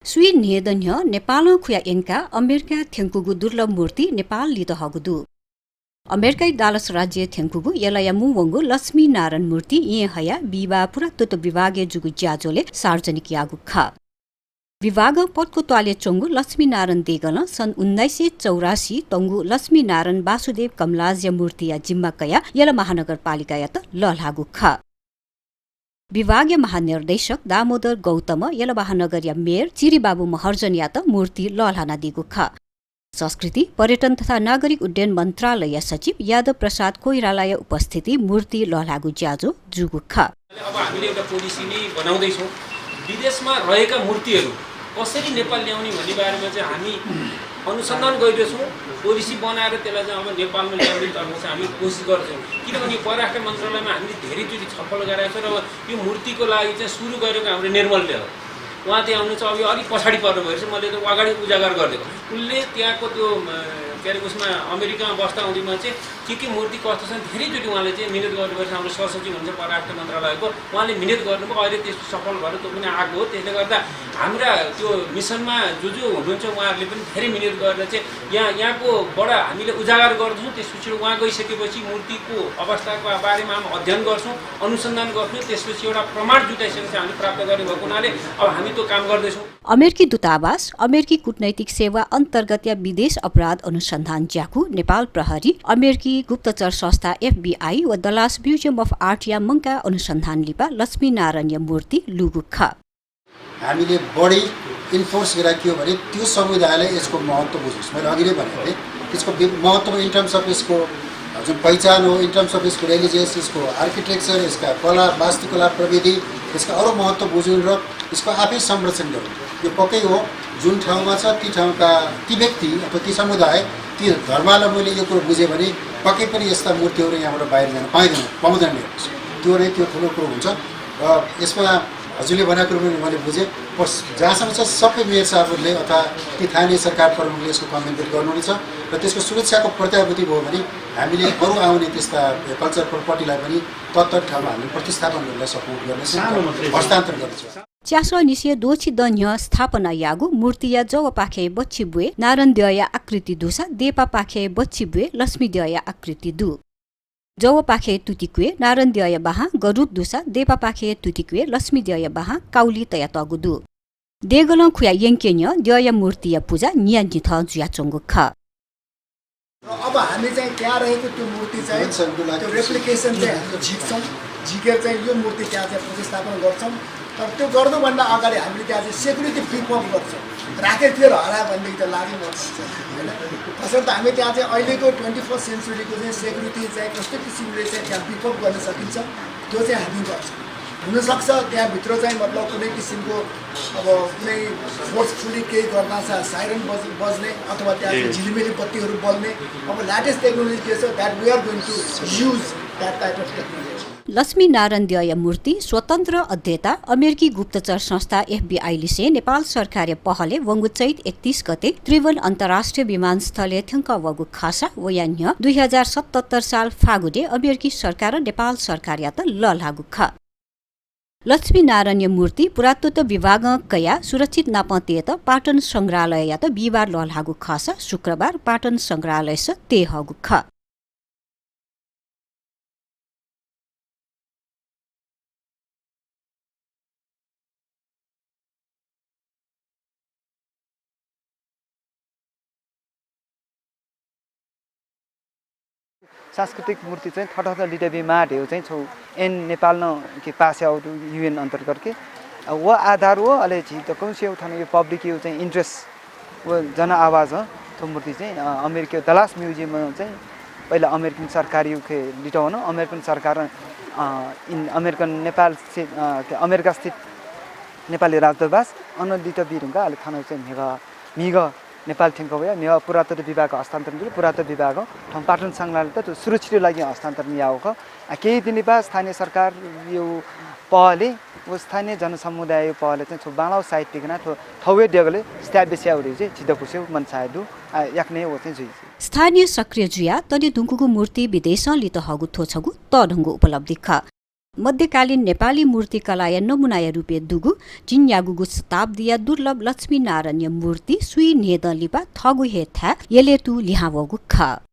सुई नियदन्य नेपाल खुया एन्का अमेरिका थेङ्कुगु दुर्लभ मूर्ति नेपाल लित हगुदु अमेरिकाई दालस राज्य थेङ्कुगु यलया मुवंगु लक्ष्मी नारायण मूर्ति ये हया बिवा पुरातत्व विभागीय जुगु ज्याजोले सार्वजनिक यागु खा विभाग पटको त्वाले चोङ्गु लक्ष्मी नारायण देगल सन् 1984 तंगु लक्ष्मी नारायण वासुदेव कमलाज्य मूर्तिया जिम्मा कया यल महानगरपालिका यात ललागु खा विभागीय महानिर्देशक दामोदर गौतम यल महानगरीय मेयर चिरीबाबु महर्जन यात मूर्ति ललाना दिगु खा संस्कृति पर्यटन तथा नागरिक उड्डयन मन्त्रालय सचिव यादव प्रसाद कोइरालाय उपस्थिति मूर्ति ललागु ज्याजो जुगु खा अब हामीले एउटा पोलिसी नै बनाउँदै छौं विदेशमा रहेका मूर्तिहरू कसरी नेपाल ल्याउने भन्ने बारेमा चाहिँ हामी अनुसन्धान गरिरहेछौं पोलिसी बनाएर त्यसलाई चाहिँ अब नेपालमा ल्याउने तर्फ चाहिँ हामी कोसिस गर्छौं किनभने परराष्ट्र मन्त्रालयमा हामीले धेरैचोटि छलफल गरेका छौं र यो मूर्तिको लागि चाहिँ सुरु गरेको हाम्रो निर्मलले हो उहाँ त्यहाँ आउनुहुन्छ अब यो अलिक पछाडि पर्नु भएछ मैले त अगाडि उजागर गरिदिएको उनले त्यहाँको त्यो के अरे उसमा अमेरिकामा बस्दा हुँदैमा चाहिँ के मूर्ति कस्तो छन् धेरैचोटि उहाँले चाहिँ मिहिनेत गर्नुपर्छ हाम्रो सहसचिव हुन्छ परराष्ट्र मन्त्रालयको उहाँले मिहिनेत गर्नुभयो अहिले त्यसको सफल भएर त्यो पनि आएको हो त्यसले गर्दा हाम्रा त्यो मिसनमा जो हुनुहुन्छ उहाँहरूले पनि धेरै मिहिनेत गरेर चाहिँ यहाँकोबाट हामीले उजागर गर्छौँ त्यसपछि उहाँ गइसकेपछि मूर्तिको अवस्थाको बारेमा हामी अध्ययन गर्छौँ अनुसन्धान गर्छौँ त्यसपछि एउटा प्रमाण जुटाइसकेपछि हामीले प्राप्त गर्ने भएको हुनाले अब हामी त्यो काम गर्दैछौँ अमेरिकी दूतावास अमेरिकी कूटनैतिक सेवा अन्तर्गत विदेश अपराध अनुसन्धान ज्याकु नेपाल प्रहरी अमेरिकी गुप्तचर संस्था FBI व दलास म्युजियम अफ आर्ट या मंका अनुसन्धान लिपा लक्ष्मी नारायण मूर्ति लुगु खा हामीले बढी इन्फोर्स गरिराख्यो भने त्यो समुदायलाई यसको महत्त्व बुझोस् मैले अघि नै भनेको थिएँ त्यसको महत्त्व इन टर्म्स अफ यसको जुन पहिचान हो इन टर्म्स अफ यसको रिलिजियस यसको आर्किटेक्चर यसका कला वास्तुकला प्रविधि यसका अरू महत्त्व बुझौँ र यसको आफै संरक्षण गरौँ यो पक्कै हो जुन ठाउँमा छ ती ठाउँका ती व्यक्ति अथवा ती समुदाय ती धर्मावलम्बीले यो कुरो बुझ्यो भने पक्कै पनि यस्ता मूर्तिहरू यहाँबाट बाहिर जान पाउँदैन त्यो नै त्यो ठुलो कुरो हुन्छ र यसमा हजुरले भनेको कुरो पनि मैले बुझेँ जहाँसम्म छ सबै मेयर साहबहरूले अथवा ती स्थानीय सरकार प्रमुखले यसको कमेन्ट गर्नुहुनेछ र त्यसको सुरक्षाको प्रत्याभूति भयो भने हामीले अरू आउने त्यस्ता कल्चर प्रपर्टीलाई पनि तत्त ठाउँमा हामीले प्रतिस्थापन गर्न सपोर्ट गर्ने हस्तान्तरण गर्नेछौँ च्यास निसे दोछि दन्य स्थापना यागु मूर्तिया जव पाखे बच्ची बुए नारायण दया आकृति दुसा देपा पाखे बच्ची बुए लक्ष्मी दया आकृति दु जव पाखे तुतिकुए नारायण दया बाहा गरुड दुसा देपा पाखे तुतिकुए लक्ष्मी दया बाहा काउली तया तगुदु देगल खुया यङ्केन्य दया मूर्तिया पूजा न्यान्जि थ जुया चोंगु ख अब हामी चाहिँ त्यहाँ रहेको त्यो मूर्ति चाहिँ त्यो रेप्लिकेसन चाहिँ हामी झिक्छौँ झिकेर चाहिँ यो मूर्ति त्यहाँ चाहिँ प्रतिस्थापन गर्छौँ तर त्यो गर्नुभन्दा अगाडि हामीले त्यहाँ चाहिँ सेक्युरिटी प्रिफर्म गर्छौँ राखेको थियो र हरायो भनेदेखि त लागि पर्छ होइन त्यसर्थ हामी त्यहाँ चाहिँ अहिलेको 21st सेन्चुरीको चाहिँ सेक्युरिटी चाहिँ कस्तो किसिमले चाहिँ त्यहाँ प्रिफर्म गर्न सकिन्छ त्यो चाहिँ हामी गर्छौँ हुनसक्छ त्यहाँभित्र चाहिँ मतलब कुनै किसिमको अब कुनै फोर्सफुली केही गर्दा साइरन बज्ने अथवा त्यहाँ झिलिमिली बत्तीहरू बल्ने अब लेटेस्ट टेक्नोलोजी के छ that we are going to use that type of technology Laxmi Narayan Daya Murti स्वतन्त्र अध्येता अमेरिकी गुप्तचर संस्था FBI लिसे नेपाल सरकार पहले वंगु चैत 31 गते त्रिभुवन अन्तर्राष्ट्रिय विमानस्थल थ्यङ्क वगु खासा वयान्य 2077 साल फागुने अमेरिकी सरकार नेपाल सरकार यात ललागु खा लक्ष्मी नारायण मूर्ति पुरातत्व विभाग कया सुरक्षित नापतेत पाटन संग्रहालय यात बिहिबार ललागु खासा शुक्रबार पाटन संग्रहालय स ते हगु खा सांस्कृतिक मूर्ति चाहिँ थटथ लिटबी माट हो चाहिँ छौ एन नेपाल न के पास आउट UN अंतर्गत के वो आधार वो अले छी त कौन से उठाने यो पब्लिक यो चाहिँ इन्ट्रेस्ट वो जन आवाज हो तो मूर्ति चाहिँ अमेरिका दलास म्युजियम में चाहिँ पहिला अमेरिकन सरकार यो के लिटाउन अमेरिकन सरकार अमेरिकन नेपाल से अमेरिका स्थित नेपाली राजदूतावास अन लिटबी रुंगा अले थाना चाहिँ मिग नेपाल ठेङ्कवया नेवा पुरातत्व विभाग हस्तान्तरण गरे पुरातत्व विभाग ठाउँ पाटन संग्रहालय त सुरक्षित लागि हस्तान्तरण यावको केही दिन बाद स्थानीय सरकार यो पहले वो स्थानीय जनसमुदाय पहले चाहिँ बाणाउ साहित्यिकना थौवे डेगले स्ट्याब्लिस याउरी चाहिँ छिदपुस्यौ मनसायदु याक्ने वो चाहिँ जुइ स्थानीय सक्रिय जुया तले दुंकुगु मूर्ति विदेश लित हगु थोछगु तढंगु उपलब्धि ख मध्यकालीन नेपाली मूर्तिकलाय नमुनाय रूपे दुगु जिन्यागुगु शताब्दीय दुर्लभ लक्ष्मीनारायण मूर्ति सुई नेदलिपा थगु हेथा येलेतु लिहावगु ख